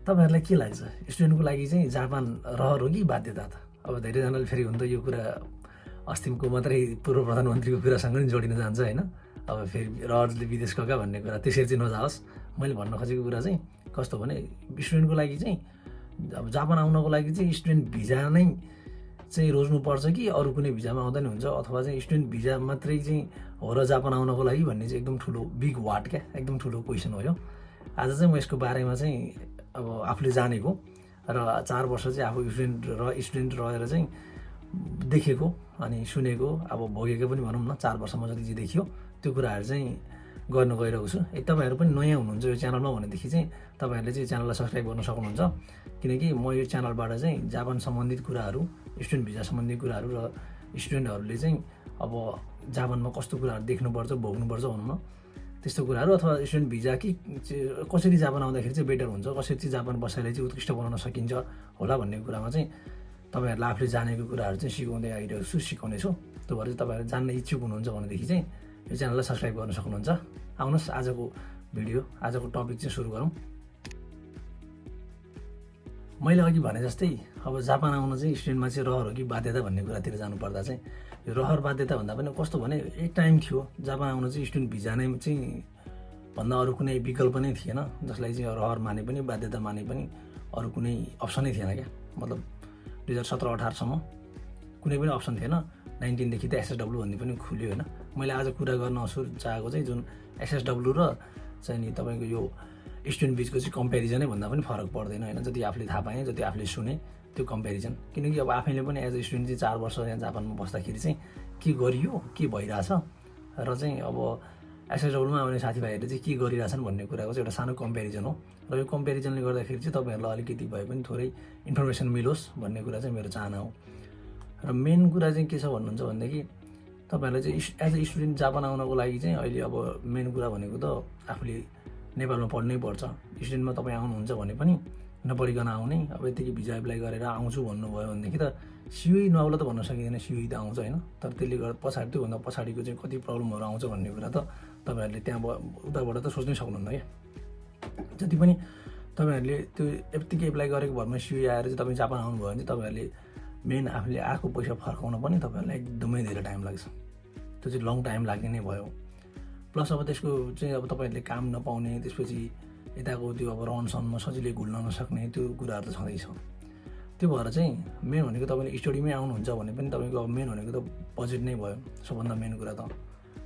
तपाईँहरूलाई के लाग्छ स्टुडेन्टको लागि चाहिँ जापान रहर हो कि बाध्यता त? अब धेरैजनाले फेरि हुन त यो कुरा अस्तिमको मात्रै पूर्व प्रधानमन्त्रीको कुरासँग नि जोडिन जान्छ होइन। अब फेरि रहरले विदेश गएका भन्ने कुरा त्यसरी चाहिँ नजाओस्। मैले भन्न खोजेको कुरा चाहिँ कस्तो भने स्टुडेन्टको लागि चाहिँ अब जापान आउनको लागि चाहिँ स्टुडेन्ट भिजा नै चाहिँ रोज्नुपर्छ कि अरू कुनै भिजामा आउँदा नि हुन्छ, अथवा चाहिँ स्टुडेन्ट भिजा मात्रै चाहिँ हो र जापान आउनको लागि भन्ने चाहिँ एकदम ठुलो बिग वाट क्या, एकदम ठुलो क्वेसन हो यो। आज चाहिँ म यसको बारेमा चाहिँ अब आफूले जानेको र 4 वर्ष चाहिँ आफू स्टुडेन्ट रहेर चाहिँ देखेको अनि सुनेको, अब भोगेको पनि भनौँ न, 4 वर्षमा जति चाहिँ देखियो त्यो कुराहरू चाहिँ गर्न गइरहेको छु। तपाईँहरू पनि नयाँ हुनुहुन्छ यो च्यानलमा भनेदेखि चाहिँ तपाईँहरूले चाहिँ च्यानललाई सब्सक्राइब गर्न सक्नुहुन्छ, किनकि म यो च्यानलबाट चाहिँ जापान सम्बन्धित कुराहरू, स्टुडेन्ट भिजा सम्बन्धी कुराहरू र स्टुडेन्टहरूले चाहिँ अब जापानमा कस्तो कुराहरू देख्नुपर्छ भोग्नुपर्छ भनौँ न त्यस्तो कुराहरू, अथवा स्टुडेन्ट भिजा कि कसरी जापान आउँदाखेरि चाहिँ बेटर हुन्छ, कसरी चाहिँ जापान बसाइलाई चाहिँ उत्कृष्ट बनाउन सकिन्छ होला भन्ने कुरामा चाहिँ तपाईँहरूलाई आफूले जानेको कुराहरू चाहिँ सिकाउँदै आइरहेको छु, सिकाउनेछु। त्यो भएर चाहिँ तपाईँहरू जान्न इच्छुक हुनुहुन्छ भनेदेखि चाहिँ यो च्यानललाई सब्सक्राइब गर्न सक्नुहुन्छ। आउनुहोस् आजको भिडियो, आजको टपिक चाहिँ सुरु गरौँ। मैले अघि भने जस्तै अब जापान आउन चाहिँ स्टुडेन्टमा चाहिँ रहर हो कि बाध्यता भन्ने कुरातिर जानुपर्दा चाहिँ यो रहर बाध्यता भन्दा पनि कस्तो भने एक टाइम थियो जापान आउन चाहिँ स्टुडेन्ट भिजा नै चाहिँ भन्दा अरू कुनै विकल्प नै थिएन, जसलाई चाहिँ रहर माने पनि बाध्यता माने पनि अरू कुनै अप्सनै थिएन क्या। मतलब 2017-18सम्म कुनै पनि अप्सन थिएन। 19देखि त एसएसडब्लु भन्ने पनि खुल्यो होइन। मैले आज कुरा गर्न चाहेको चाहिँ जुन एसएसडब्लु र चाहिँ नि तपाईँको यो स्टुडेन्ट बिचको चाहिँ कम्पेरिजनै भन्दा पनि फरक पर्दैन होइन। जति आफूले थाहा पाएँ, जति आफूले सुने त्यो कम्पेरिजन, किनकि अब आफैले पनि एज अ स्टुडेन्ट चाहिँ 4 वर्ष यहाँ जापानमा बस्दाखेरि चाहिँ के गरियो, के भइरहेछ र चाहिँ अब एसएसडब्लुमा आउने साथीभाइहरूले चाहिँ के गरिरहेछन् भन्ने कुराको चाहिँ एउटा सानो कम्पेरिजन हो। र यो कम्पेरिजनले गर्दाखेरि चाहिँ तपाईँहरूलाई अलिकति भए पनि थोरै इन्फर्मेसन मिलोस् भन्ने कुरा चाहिँ मेरो चाहना हो। र मेन कुरा चाहिँ के छ भन्नुहुन्छ भनेदेखि तपाईँहरूलाई चाहिँ एज अ स्टुडेन्ट जापान आउनको लागि चाहिँ अहिले अब मेन कुरा भनेको त आफूले नेपालमा पढ्नै पर्छ। स्टुडेन्टमा तपाईँ आउनुहुन्छ भने पनि नपढिकन आउने, अब यतिकै भिजा एप्लाई गरेर आउँछु भन्नुभयो भनेदेखि त सियुई नआउला त भन्न सकिँदैन, सियुई त आउँछ होइन। तर त्यसले गर्दा पछाडि त्योभन्दा पछाडिको चाहिँ कति प्रब्लमहरू आउँछ भन्ने कुरा त तपाईँहरूले त्यहाँ उताबाट त सोच्नै सक्नुहुन्न क्या। जति पनि तपाईँहरूले त्यो यतिकै एप्लाई गरेको भरमा सियुई आएर चाहिँ तपाईँ जापान आउनुभयो भने चाहिँ तपाईँहरूले मेन आफूले आएको पैसा फर्काउन पनि तपाईँहरूलाई एकदमै धेरै टाइम लाग्छ। त्यो चाहिँ लङ टाइम लाग्ने नै भयो। प्लस अब त्यसको चाहिँ अब तपाईँहरूले काम नपाउने, त्यसपछि यताको त्यो अब रहनसहनमा सजिलै घुल्न नसक्ने त्यो कुराहरू त छँदैछ। त्यो भएर चाहिँ मेन भनेको तपाईँले स्टडीमै आउनुहुन्छ भने पनि तपाईँको अब मेन भनेको त बजेट नै भयो सबभन्दा मेन कुरा त।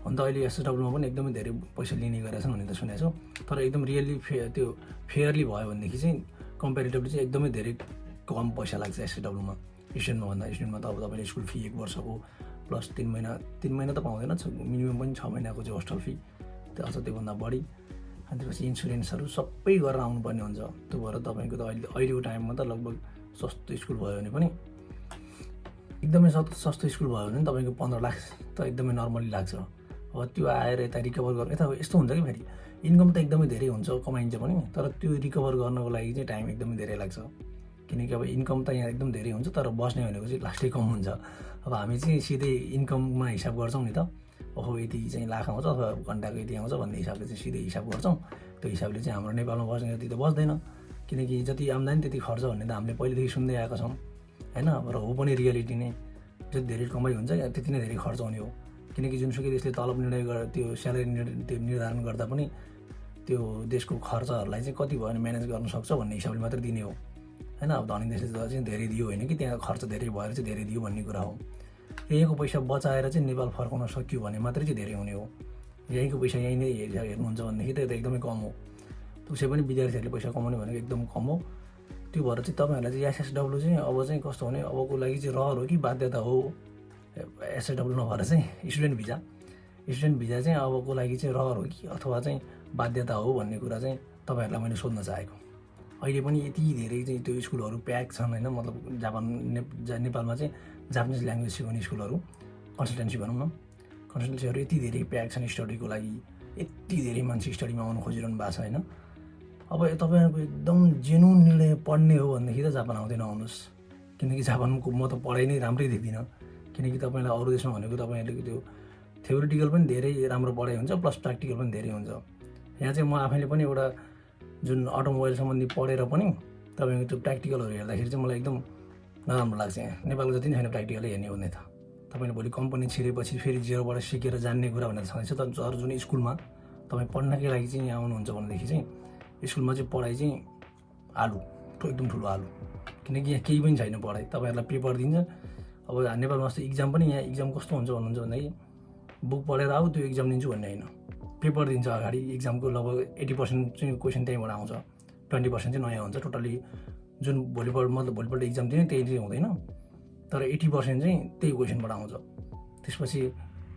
अन्त अहिले एसएसडब्लुमा पनि एकदमै धेरै पैसा लिने गरेका छन् भन्ने त सुनेको छु। तर एकदम रियल्ली त्यो फेयरली भयो भनेदेखि चाहिँ कम्पेरिटिभली चाहिँ एकदमै धेरै कम पैसा लाग्छ एसएसडब्लुमा स्टुडेन्टमा भन्दा। स्टुडेन्टमा त अब तपाईँले स्कुल फी 1 वर्षको प्लस 3 महिना त पाउँदैन, मिनिमम पनि 6 महिनाको चाहिँ होस्टल फी, त्यो अझ त्योभन्दा बढी। अनि त्यसपछि इन्सुरेन्सहरू सबै गरेर आउनुपर्ने हुन्छ। त्यो भएर तपाईँको त अहिलेको टाइममा त लगभग सस्तो स्कुल भयो भने पनि एकदमै सस्तो स्कुल भयो भने तपाईँको 15 लाख त एकदमै नर्मली लाग्छ। अब त्यो आएर यता रिकभर गर्नु, यता यस्तो हुन्छ कि फेरि इन्कम त एकदमै धेरै हुन्छ, कमाइन्छ पनि, तर त्यो रिकभर गर्नको लागि चाहिँ टाइम एकदमै धेरै लाग्छ। किनकि अब इन्कम त यहाँ एकदम धेरै हुन्छ तर बस्ने भनेको चाहिँ लास्टै कम हुन्छ। अब हामी चाहिँ सिधै इन्कममा हिसाब गर्छौँ नि त, ओहो यति चाहिँ लाख आउँछ अथवा घन्टाको यति आउँछ भन्ने हिसाबले चाहिँ सिधै हिसाब गर्छौँ। त्यो हिसाबले चाहिँ हाम्रो नेपालमा बस्ने जति त बस्दैन, किनकि जति आम्दानी त्यति खर्च भन्ने त हामीले पहिलेदेखि सुन्दै आएका छौँ होइन। र हो पनि रियालिटी नै, जति धेरै कमाइ हुन्छ त्यति नै धेरै खर्च हुने हो। किनकि जुनसुकै देशले तलब निर्णय त्यो स्यालेरी त्यो निर्धारण गर्दा पनि त्यो देशको खर्चहरूलाई चाहिँ कति भयो भने म्यानेज गर्न सक्छ भन्ने हिसाबले मात्रै दिने हो होइन। अब धनी देशले चाहिँ धेरै दियो होइन कि त्यहाँ खर्च धेरै भएर चाहिँ धेरै दियो भन्ने कुरा हो। यहीँको पैसा बचाएर चाहिँ नेपाल फर्काउन सक्यो भने मात्रै चाहिँ धेरै हुने हो। यहीँको पैसा यहीँ नै हेर्नुहुन्छ भनेदेखि त एकदमै कम हो। उसै पनि विद्यार्थीहरूले पैसा कमाउने भनेको एकदम कम हो। त्यो भएर चाहिँ तपाईँहरूलाई चाहिँ एसएसडब्लु चाहिँ अब चाहिँ कस्तो भने अबको लागि चाहिँ रहर हो कि बाध्यता हो। एसएसडब्लु नभएर चाहिँ स्टुडेन्ट भिजा चाहिँ अबको लागि चाहिँ रहर हो कि अथवा चाहिँ बाध्यता हो भन्ने कुरा चाहिँ तपाईँहरूलाई मैले सोध्न चाहेको। अहिले पनि यति धेरै चाहिँ त्यो स्कुलहरू प्याक छन् होइन। मतलब नेपालमा चाहिँ जापानिज ल्याङ्ग्वेज सिकाउने स्कुलहरू, कन्सल्टेन्सी भनौँ न, कन्सल्टेन्सीहरू यति धेरै प्याक छन् स्टडीको लागि। यति धेरै मान्छे स्टडीमा आउनु खोजिरहनु भएको छ होइन। अब तपाईँहरूको एकदम जेन्युन निर्णय पढ्ने हो भनेदेखि त जापान आउँदैन आउनुहोस्, किनकि जापानको म त पढाइ नै राम्रै देख्दिनँ। किनकि तपाईँलाई अरू देशमा भनेको तपाईँहरूले त्यो थ्योरिटिकल पनि धेरै राम्रो पढाइ हुन्छ प्लस प्र्याक्टिकल पनि धेरै हुन्छ। यहाँ चाहिँ म आफैले पनि एउटा जुन अटोमोबाइल सम्बन्धी पढेर पनि तपाईँको त्यो प्र्याक्टिकलहरू हेर्दाखेरि चाहिँ मलाई एकदम नराम्रो लाग्छ। यहाँ नेपालको जति नै छैन प्र्याक्टिकलै हेर्ने हो भने त तपाईँले भोलि कम्पनी छिरेपछि फेरि जेरोबाट सिकेर जान्ने कुरा भनेर छँदैछ। तर जुन स्कुलमा तपाईँ पढ्नकै लागि चाहिँ यहाँ आउनुहुन्छ भनेदेखि चाहिँ स्कुलमा चाहिँ पढाइ चाहिँ आलु एकदम ठुलो आलु, किनकि यहाँ केही पनि छैन पढाइ। तपाईँहरूलाई पेपर दिन्छ। अब नेपालमा जस्तो इक्जाम पनि यहाँ इक्जाम कस्तो हुन्छ भन्नुहुन्छ भन्दाखेरि बुक पढेर आऊ त्यो इक्जाम दिन्छु भन्ने होइन, पेपर दिन्छ अगाडि। इक्जामको लगभग 80% चाहिँ क्वेसन त्यहीँबाट आउँछ, 20% चाहिँ नयाँ हुन्छ। टोटल्ली जुन भोलिपल्ट इक्जाम दिने त्यही चाहिँ हुँदैन, तर 80% चाहिँ त्यही क्वेसनबाट आउँछ। त्यसपछि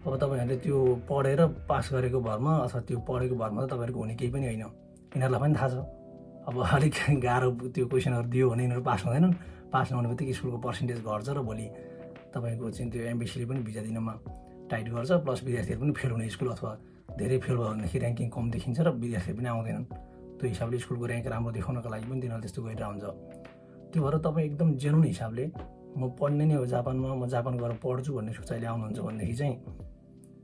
अब तपाईँहरूले त्यो पढेर पास गरेको भरमा अथवा त्यो पढेको भरमा त तपाईँहरूको हुने केही पनि होइन। यिनीहरूलाई पनि थाहा छ अब अलिक गाह्रो त्यो क्वेसनहरू दियो भने यिनीहरू पास हुँदैनन्। पास नहुने बित्तिकै स्कुलको पर्सेन्टेज घट्छ र भोलि तपाईँको चाहिँ त्यो एमबिसीले पनि भिजा दिनमा टाइट गर्छ। प्लस विद्यार्थीहरू पनि फेल हुने स्कुल अथवा धेरै फेल भयो भनेदेखि ऱ्याङ्किङ कम देखिन्छ र विद्यार्थीहरू पनि आउँदैनन्। त्यो हिसाबले स्कुलको ऱ्याङ्क राम्रो देखाउनको लागि पनि तिनीहरूले त्यस्तो गरिरहेको हुन्छ। त्यो भएर तपाईँ एकदम जेनुन हिसाबले म पढ्ने नै हो जापानमा, म जापान गएर पढ्छु भन्ने सोचाइले आउनुहुन्छ भनेदेखि चाहिँ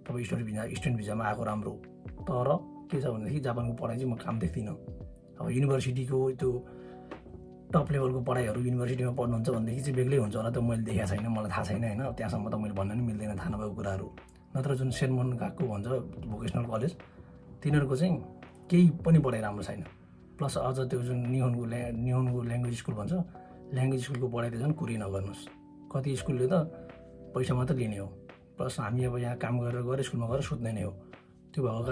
तपाईँ स्टुडेन्ट भिजामा आएको राम्रो। तर के छ भनेदेखि जापानको पढाइ चाहिँ म काम देख्दिनँ। अब युनिभर्सिटीको त्यो टप लेभलको पढाइहरू युनिभर्सिटीमा पढ्नुहुन्छ भनेदेखि चाहिँ बेग्लै हुन्छ होला, त्यो मैले देखाएको छैन, मलाई थाहा छैन होइन। त्यहाँसम्म त मैले भन्न नि मिल्दैन थाहा नभएको कुराहरू। नत्र जुन सेनमन गएको भन्छ भोकेसनल कलेज, तिनीहरूको चाहिँ केही पनि पढाइ राम्रो छैन। प्लस अझ त्यो जुन निहोनको ल्याङ्ग्वेज स्कुल भन्छ, ल्याङ्ग्वेज स्कुलको पढाइ त झन् कुरै नगर्नुहोस्। कति स्कुलले त पैसा मात्र लिने हो, प्लस हामी अब यहाँ काम गरेर गएर स्कुलमा गएर सुत्ने नै हो। त्यो भएको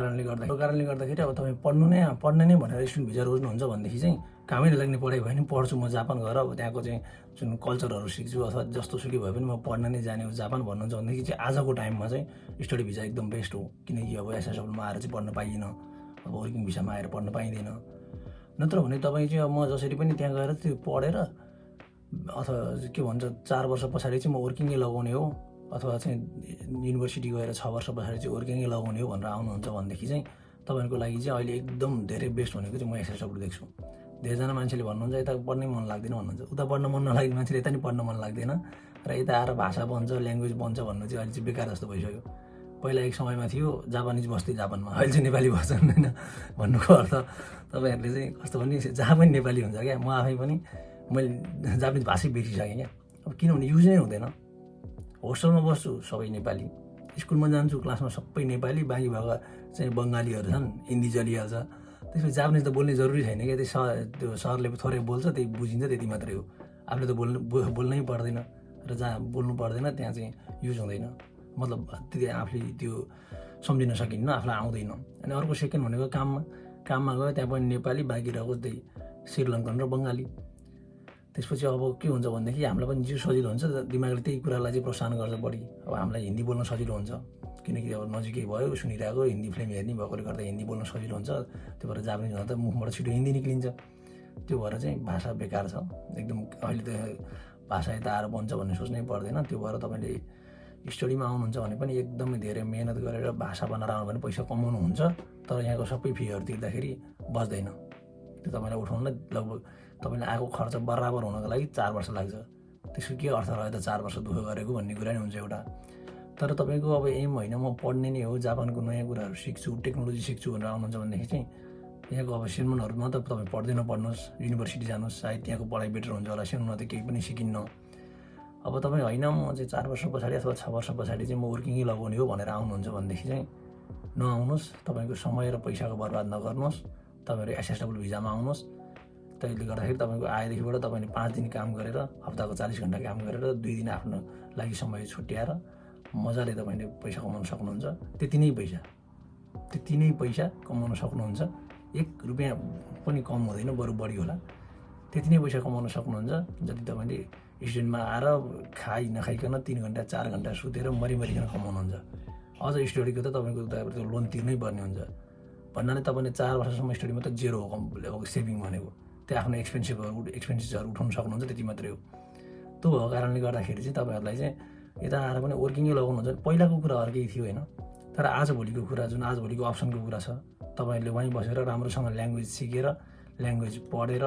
कारणले गर्दाखेरि अब तपाईँ पढ्ने नै भनेर स्टुडेन्ट भिजा रोज्नुहुन्छ भनेदेखि चाहिँ कामै नलाग्ने पढाइ भयो नि पढ्छु म जापान गएर, अब त्यहाँको चाहिँ जुन कल्चरहरू सिक्छु अथवा जस्तो सुकै भए पनि म पढ्न नै जाने हो जापान भन्नुहुन्छ भनेदेखि चाहिँ आजको टाइममा चाहिँ स्टडी भिजा एकदम बेस्ट हो। किनकि अब एसएसडब्ल्यूमा आएर चाहिँ पढ्न पाइएन, अब वर्किङ भिसामा आएर पढ्न पाइँदैन। नत्र भने तपाईँ चाहिँ अब म जसरी पनि त्यहाँ गएर त्यो पढेर अथवा के भन्छ 4 वर्ष पछाडि चाहिँ म वर्किङै लगाउने हो अथवा चाहिँ युनिभर्सिटी गएर 6 वर्ष पछाडि चाहिँ वर्किङै लगाउने हो भनेर आउनुहुन्छ भनेदेखि चाहिँ तपाईँहरूको लागि चाहिँ अहिले एकदम धेरै बेस्ट भनेको चाहिँ म एसएसडब्ल्यू देख्छु। धेरैजना मान्छेले भन्नुहुन्छ यता पढ्नै मन लाग्दैन भन्नुहुन्छ, उता पढ्न मन नलाग्ने मान्छेले यता नि पढ्न मन लाग्दैन र यता आएर भाषा बन्छ ल्याङ्ग्वेज बन्छ भन्नु चाहिँ अहिले चाहिँ बेकार जस्तो भइसक्यो। पहिला एक समयमा थियो जापानिज बस्दै जापानमा, अहिले चाहिँ नेपाली बस्छन् होइन। भन्नुको अर्थ तपाईँहरूले चाहिँ कस्तो भने जहाँ पनि नेपाली हुन्छ क्या। म आफै पनि मैले जापानिज भाषै बिर्सिसकेँ क्या। अब किनभने युज नै हुँदैन। होस्टेलमा बस्छु सबै नेपाली, स्कुलमा जान्छु क्लासमा सबै नेपाली, बाँकी भएको चाहिँ बङ्गालीहरू छन्, हिन्दी चलिहाल्छ। त्यसपछि जापानिज त बोल्ने जरुरी छैन क्या, त्यो सरले थोरै बोल्छ त्यही बुझिन्छ त्यति मात्रै हो। आफूले त बोल्नै पर्दैन र जहाँ बोल्नु पर्दैन त्यहाँ चाहिँ युज हुँदैन, मतलब त्यति आफूले त्यो सम्झिन सकिन्न, आफूलाई आउँदैन। अनि अर्को सेकेन्ड भनेको काममा गयो त्यहाँ पनि नेपाली, बाँकी रहेको त्यही श्रीलङ्कन र बङ्गाली। त्यसपछि अब के हुन्छ भनेदेखि हामीलाई पनि जिउ सजिलो हुन्छ, दिमागले त्यही कुरालाई चाहिँ प्रोत्साहन गर्छ बढी। अब हामीलाई हिन्दी बोल्न सजिलो हुन्छ किनकि अब नजिकै भयो, सुनिरहेको हिन्दी फिल्म हेर्ने भएकोले गर्दा हिन्दी बोल्न सजिलो हुन्छ। त्यो भएर जापानिज भन्दा त मुखबाट छिटो हिन्दी निक्लिन्छ। त्यो भएर चाहिँ भाषा बेकार छ एकदम। अहिले त भाषा यता आएर बन्छ भन्ने सोच्नै पर्दैन। त्यो भएर तपाईँले स्टडीमा आउनुहुन्छ भने पनि एकदमै धेरै मेहनत गरेर भाषा बनाएर आउनु भने पैसा कमाउनु हुन्छ, तर यहाँको सबै फीहरू तिर्दाखेरि बच्दैन। त्यो तपाईँलाई उठाउनलाई लगभग तपाईँले आएको खर्च बराबर हुनको लागि 4 वर्ष लाग्छ। त्यसको के अर्थ रह्यो त 4 वर्ष दुःख गरेको भन्ने कुरा नै हुन्छ एउटा। तर तपाईँको अब एम होइन म पढ्ने नै हो, जापानको नयाँ कुराहरू सिक्छु, टेक्नोलोजी सिक्छु भनेर आउनुहुन्छ भनेदेखि चाहिँ यहाँको अब सेनमनहरूमा त तपाईँ पढ्दै नपढ्नुहोस्, युनिभर्सिटी जानुहोस्, सायद त्यहाँको पढाइ बेटर हुन्छ होला। सेनमा त केही पनि सिकिन्न। अब तपाईँ होइन म चाहिँ 4 वर्ष पछाडि अथवा 6 वर्ष पछाडि चाहिँ म वर्किङै लगाउने हो भनेर आउनुहुन्छ भनेदेखि चाहिँ नआउनुहोस्। तपाईँको समय र पैसाको बर्बाद नगर्नुहोस्। तपाईँहरू एसएसडब्ल्यू भिजामा आउनुहोस्। त्यसले गर्दाखेरि तपाईँको आएदेखिबाट तपाईँले 5 दिन काम गरेर हप्ताको 40 घन्टा काम गरेर 2 दिन आफ्नो लागि समय छुट्याएर मजाले तपाईँले पैसा कमाउन सक्नुहुन्छ। त्यति नै पैसा कमाउन सक्नुहुन्छ। 1 रुपियाँ पनि कम हुँदैन, बरु बढी होला। त्यति नै पैसा कमाउन सक्नुहुन्छ जति तपाईँले स्टुडेन्टमा आएर खाइ नखाइकन 3 घन्टा 4 घन्टा सुतेर मरिकन कमाउनुहुन्छ। अझ स्टडीको त तपाईँको त्यो लोन तिर्नै पर्ने हुन्छ भन्नाले तपाईँले 4 वर्षसम्म स्टडीमा त जेरो हो सेभिङ भनेको। त्यो आफ्नो एक्सपेन्सेसहरू उठाउन सक्नुहुन्छ, त्यति मात्रै हो। त्यो भएको कारणले गर्दाखेरि चाहिँ तपाईँहरूलाई चाहिँ यता आएर पनि वर्किङै लगाउनुहुन्छ। पहिलाको कुरा अर्कै थियो होइन, तर आजभोलिको कुरा जुन आजभोलिको अप्सनको कुरा छ, तपाईँहरूले वहीँ बसेर राम्रोसँग ल्याङ्ग्वेज सिकेर ल्याङ्ग्वेज पढेर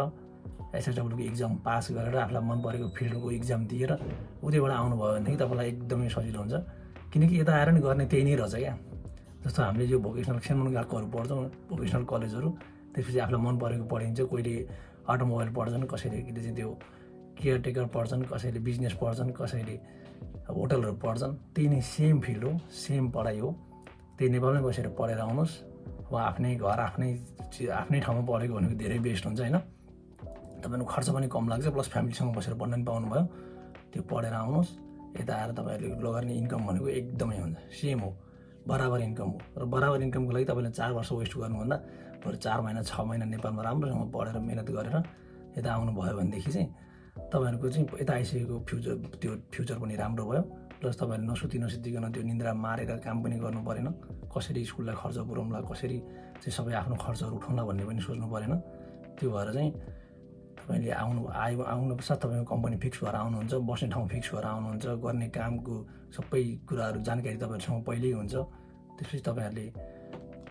एसएसडब्ल्यूको इक्जाम पास गरेर आफूलाई मन परेको फिल्डको इक्जाम दिएर उतैबाट आउनुभयो भनेदेखि तपाईँलाई एकदमै सजिलो हुन्छ। किनकि यता आएर नि गर्ने त्यही नै रहेछ क्या। जस्तो हामीले यो भोकेसनल सेनमन गएकोहरू पढ्छौँ भोकेसनल कलेजहरू, त्यसपछि आफूलाई मन परेको पढिन्छ, कोहीले अटोमोबाइल पढ्छन्, कसैले चाहिँ त्यो केयरटेकर पढ्छन्, कसैले बिजनेस पढ्छन्, कसैले होटलहरू पढ्छन्। त्यही नै सेम फिल्ड हो, सेम पढाइ हो। त्यही नेपालमै बसेर पढेर आउनुहोस्। अब आफ्नै घर आफ्नै ठाउँमा पढेको भनेको धेरै बेस्ट हुन्छ होइन। तपाईँको खर्च पनि कम लाग्छ, प्लस फ्यामिलीसँग बसेर पढ्न पनि पाउनुभयो। त्यो पढेर आउनुहोस्। यता आएर तपाईँहरूले लगाउने इन्कम भनेको एकदमै हुन्छ, सेम हो, बराबर इन्कम हो। र बराबर इन्कमको लागि तपाईँले 4 वर्ष वेस्ट गर्नुभन्दा बरु 4 महिना 6 महिना नेपालमा राम्रोसँग पढेर मिहिनेत गरेर यता आउनुभयो भनेदेखि चाहिँ तपाईँहरूको चाहिँ यता आइसकेको फ्युचर पनि राम्रो भयो। प्लस तपाईँहरूले नसुतिकन त्यो निन्द्रा मारेर काम पनि गर्नु परेन। कसरी स्कुललाई खर्च पुऱ्याउँला, कसरी चाहिँ सबै आफ्नो खर्चहरू उठाउँला भन्ने पनि सोच्नु परेन। त्यो भएर चाहिँ तपाईँले आउनु साथ तपाईँको कम्पनी फिक्स भएर आउनुहुन्छ, बस्ने ठाउँ फिक्स भएर आउनुहुन्छ, गर्ने कामको सबै कुराहरू जानकारी तपाईँहरूसँग पहिल्यै हुन्छ। त्यसपछि तपाईँहरूले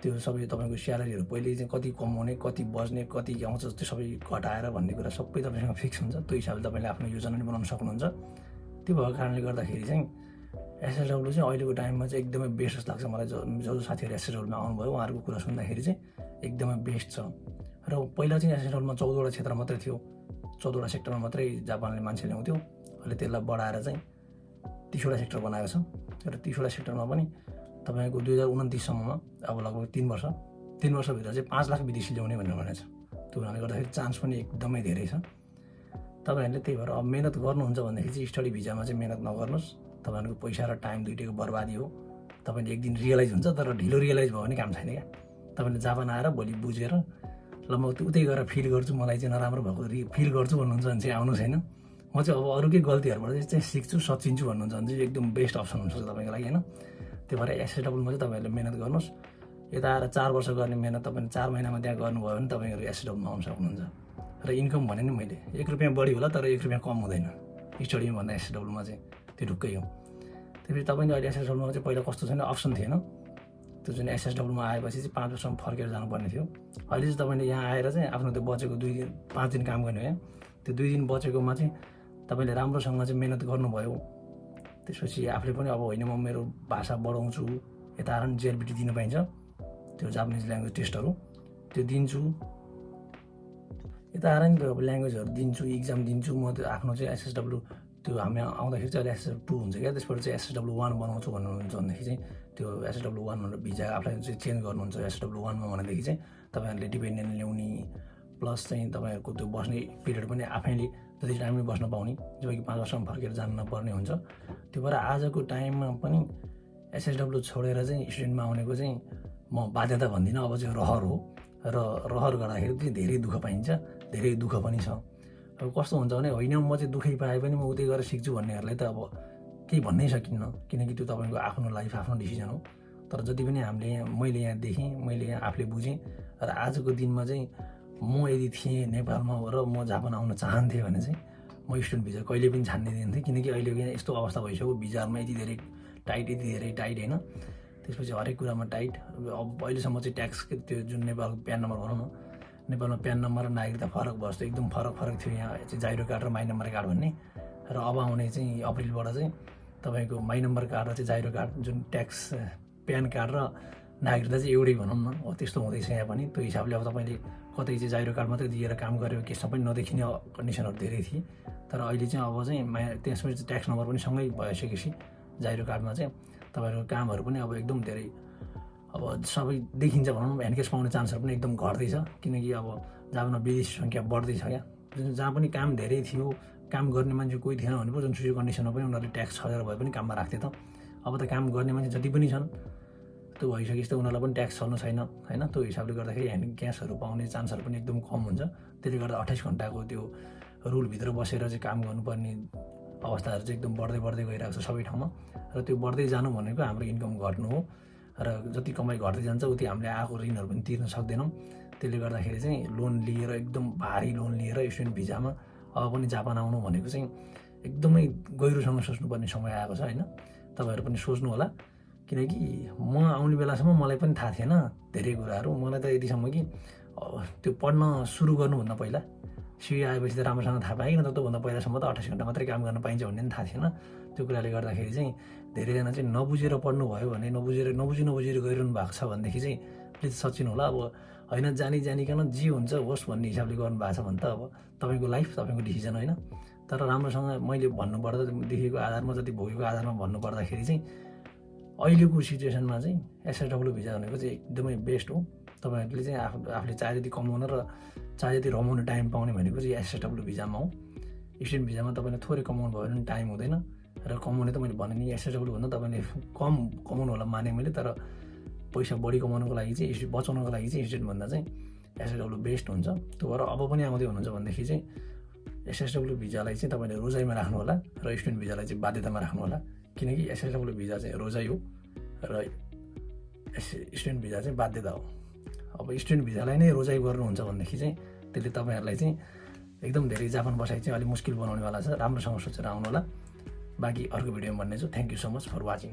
त्यो सबै तपाईँको स्यालेरीहरू पहिले चाहिँ कति कमाउने, कति बज्ने, कति आउँछ त्यो सबै घटाएर भन्ने कुरा सबै तपाईँसँग फिक्स हुन्छ। त्यो हिसाबले तपाईँले आफ्नो योजना पनि बनाउन सक्नुहुन्छ। त्यो भएको कारणले गर्दाखेरि चाहिँ एसएसडब्ल्यू चाहिँ अहिलेको टाइममा चाहिँ एकदमै बेस्ट जस्तो लाग्छ मलाई। जो साथीहरू एसएसडब्ल्यूमा आउनुभयो उहाँहरूको कुरा सुन्दाखेरि चाहिँ एकदमै बेस्ट छ। र पहिला चाहिँ एसएसडब्ल्यूमा 14वटा क्षेत्र मात्रै थियो, 14वटा सेक्टरमा मात्रै जापानले मान्छे ल्याउँथ्यो। अहिले त्यसलाई बढाएर चाहिँ 30वटा सेक्टर बनाएको छ। र 30वटा सेक्टरमा पनि तपाईँको 2029सम्ममा अब लगभग 3 वर्षभित्र चाहिँ 5 लाख विदेशी ल्याउने भनेर भनेको छ। त्यो हुनाले गर्दाखेरि चान्स पनि एकदमै धेरै छ। तपाईँहरूले त्यही भएर अब मिहिनेत गर्नुहुन्छ भनेदेखि चाहिँ स्टडी भिजामा चाहिँ मिहिनेत नगर्नुहोस्। तपाईँहरूको पैसा र टाइम दुइटैको बर्बादी हो। तपाईँले एक दिन रियलाइज हुन्छ, तर ढिलो रियलाइज भयो भने काम छैन क्या। तपाईँले जापान आएर भोलि बुझेर ल म उतै गएर फिल गर्छु, मलाई चाहिँ नराम्रो भएको फिल गर्छु भन्नुहुन्छ भने चाहिँ आउनु छैन। म चाहिँ अब अरूकै गल्तीहरूबाट चाहिँ सिक्छु, सचिन्छु भन्नुहुन्छ भने चाहिँ एकदम बेस्ट अप्सन हुन्छ तपाईँको लागि होइन। त्यो भएर एसएसडब्ल्यूमा चाहिँ तपाईँहरूले मिहिनेत गर्नुहोस्। यता आएर 4 वर्ष गर्ने मिहिनेत तपाईँले 4 महिनामा त्यहाँ गर्नुभयो भने तपाईँहरू एसएसडब्ल्यूमा आउनु सक्नुहुन्छ। र इन्कम भने नि मैले 1 रुपियाँ बढी होला, तर 1 रुपियाँ कम हुँदैन स्टडीमा भन्दा एसएसडब्ल्यूमा चाहिँ, त्यो ढुक्कै हो। त्यसपछि तपाईँले अहिले एसएसडब्ल्यूमा चाहिँ पहिला कस्तो छैन, अप्सन थिएन। त्यो जुन एसएसडब्ल्यूमा आएपछि चाहिँ 5 वर्षमा फर्केर जानुपर्ने थियो। अहिले चाहिँ तपाईँले यहाँ आएर चाहिँ आफ्नो त्यो बचेको 5 दिन काम गर्ने हो, त्यो 2 दिन बचेकोमा चाहिँ तपाईँले राम्रोसँग चाहिँ मिहिनेत गर्नुभयो। त्यसपछि आफूले पनि अब होइन म मेरो भाषा बढाउँछु, यता आएर पनि जेएलबिटी दिनु पाइन्छ, त्यो जापानिज ल्याङ्ग्वेज टेस्टहरू त्यो दिन्छु, यता आएर नि अब ल्याङ्ग्वेजहरू दिन्छु, इक्जाम दिन्छु। म त्यो आफ्नो चाहिँ एसएसडब्ल्यू त्यो हामी आउँदाखेरि चाहिँ अहिले एसएसडब्ल्यू 2 हुन्छ क्या, त्यसबाट चाहिँ एसएसडब्ल्यू 1 बनाउँछु भन्नुहुन्छ भनेदेखि चाहिँ त्यो एसएसडब्ल्यू 1 भनेर भिजा आफूलाई चाहिँ चेन्ज गर्नुहुन्छ एसएसडब्ल्यू 1मा भनेदेखि चाहिँ तपाईँहरूले डिपेन्डेन्ट ल्याउने, प्लस चाहिँ तपाईँहरूको त्यो बस्ने पिरियड पनि आफैले जति टाइममै बस्न पाउने, जब कि 5 वर्षमा फर्केर जानु नपर्ने हुन्छ। त्यो भएर आजको टाइममा पनि एसएसडब्ल्यू छोडेर चाहिँ स्टुडेन्टमा आउनेको चाहिँ म बाध्यता भन्दिनँ, अब चाहिँ रहर हो। र रहर गर्दाखेरि चाहिँ धेरै दुःख पाइन्छ, धेरै दुःख पनि छ। अब कस्तो हुन्छ भने होइन म चाहिँ दुःखै पाए पनि म उतै गएर सिक्छु भन्नेहरूलाई त अब केही भन्नै सकिन्न, किनकि त्यो तपाईँको आफ्नो लाइफ, आफ्नो डिसिजन हो। तर जति पनि मैले यहाँ देखेँ, मैले यहाँ आफूले बुझेँ। र आजको दिनमा चाहिँ म यदि थिएँ नेपालमा र म जापान आउन चाहन्थेँ भने चाहिँ म स्टुडेन्ट भिजा कहिले पनि छान्ने दिन्थेँ, किनकि अहिले यस्तो अवस्था भइसक्यो, भिजामा यति धेरै टाइट होइन। त्यसपछि हरेक कुरामा टाइट। अब अहिलेसम्म चाहिँ ट्याक्स त्यो जुन नेपालको प्यान नम्बर भनौँ न, नेपालमा प्यान नम्बर र नागरिकता फरक भयो जस्तो एकदम फरक थियो यहाँ चाहिँ जाइरो कार्ड र माई नम्बर कार्ड भन्ने। र अब आउने चाहिँ अप्रिलबाट चाहिँ तपाईँको माई नम्बर कार्ड र चाहिँ जाइरो कार्ड जुन ट्याक्स प्यान कार्ड र नागरिकता चाहिँ एउटै भनौँ न, हो त्यस्तो हुँदैछ यहाँ पनि। त्यो हिसाबले अब तपाईँले कतै चाहिँ जाइरो कार्ड मात्रै दिएर काम गरेर केसमा पनि नदेखिने कन्डिसनहरू धेरै थिए। तर अहिले चाहिँ अब चाहिँ त्यसमा चाहिँ ट्याक्स नम्बर पनि सँगै भइसकेपछि जाइरो कार्डमा चाहिँ तपाईँहरूको कामहरू पनि अब एकदम धेरै अब सबै देखिन्छ भनौँ, ह्यान्डकेस पाउने चान्सहरू पनि एकदम घट्दैछ, किनकि अब जापानमा विदेशी सङ्ख्या बढ्दैछ क्या। जहाँ पनि काम धेरै थियो, काम गर्ने मान्छे कोही थिएन भने पो जुनसुकै कन्डिसनमा पनि उनीहरूले ट्याक्स छरेर भए पनि काममा राख्थे त। अब त काम गर्ने मान्छे जति पनि छन् त्यो भइसकेपछि त उनीहरूलाई पनि ट्याक्स छर्नु छैन होइन। त्यो हिसाबले गर्दाखेरि ह्यान्ड क्यासहरू पाउने चान्सहरू पनि एकदम कम हुन्छ। त्यसले गर्दा 28 घन्टाको त्यो रुलभित्र बसेर चाहिँ काम गर्नुपर्ने अवस्थाहरू चाहिँ एकदम बढ्दै गइरहेको छ सबै ठाउँमा। र त्यो बढ्दै जानु भनेको हाम्रो इन्कम घट्नु हो। र जति कमाइ घट्दै जान्छ उति हामीले आएको ऋणहरू पनि तिर्न सक्दैनौँ। त्यसले गर्दाखेरि चाहिँ लोन लिएर एकदम भारी लोन लिएर स्टुडेन्ट भिजामा अब पनि जापान आउनु भनेको चाहिँ एकदमै गहिरोसँग सोच्नुपर्ने समय आएको छ होइन। तपाईँहरू पनि सोच्नु होला, किनकि म आउने बेलासम्म मलाई पनि थाहा थिएन धेरै कुराहरू। मलाई त यतिसम्म कि त्यो पढ्न सुरु गर्नुभन्दा पहिला सिडी आएपछि त राम्रोसँग थाहा पाएन, त्योभन्दा पहिलासम्म त 28 घन्टा मात्रै काम गर्न पाइन्छ भन्ने पनि थाहा थिएन। त्यो कुराले गर्दाखेरि चाहिँ धेरैजना चाहिँ नबुझेर पढ्नुभयो भने, नबुझेर गरिरहनु भएको छ भनेदेखि चाहिँ प्लिज सचिन होला। अब होइन जानिकन जे हुन्छ होस् भन्ने हिसाबले गर्नुभएको छ भने त अब तपाईँको लाइफ तपाईँको डिसिजन होइन। तर राम्रोसँग मैले भन्नुपर्दा देखेको आधारमा जति भोगेको आधारमा भन्नुपर्दाखेरि चाहिँ अहिलेको सिचुएसनमा चाहिँ एसएसडब्ल्यू भिजा भनेको चाहिँ एकदमै बेस्ट हो। तपाईँहरूले चाहिँ आफूले चाहे जति कमाउन र चाहे जति रमाउने टाइम पाउने भनेको चाहिँ एसएसडब्ल्यू भिजामा हो। स्टुडेन्ट भिजामा तपाईँले थोरै कमाउनु भयो भने टाइम हुँदैन र कमाउने त मैले भने नि एसएसडब्ल्यू भन्दा तपाईँले कम कमाउनु होला माने मैले, तर पैसा बढी कमाउनुको लागि चाहिँ बचाउनको लागि चाहिँ स्टुडेन्टभन्दा चाहिँ एसएसडब्ल्यू बेस्ट हुन्छ। त्यो भएर अब पनि आउँदै हुनुहुन्छ भनेदेखि चाहिँ एसएसडब्ल्यू भिजालाई चाहिँ तपाईँले रोजाइमा राख्नु होला र स्टुडेन्ट भिजालाई चाहिँ बाध्यतामा राख्नु होला, किनकि एसएसडब्ल्यू भिजा चाहिँ रोजाइ हो र स्टुडेन्ट भिजा चाहिँ बाध्यता हो। अब स्टुडेन्ट भिजालाई नै रोजाइ गर्नुहुन्छ भनेदेखि चाहिँ त्यसले तपाईँहरूलाई चाहिँ एकदम धेरै जापान बसाइ चाहिँ अलिक मुस्किल बनाउनेवाला छ। राम्रोसँग सोचेर आउनु होला। बाँकी अर्को भिडियोमा भन्नेछु। Thank you so much for watching.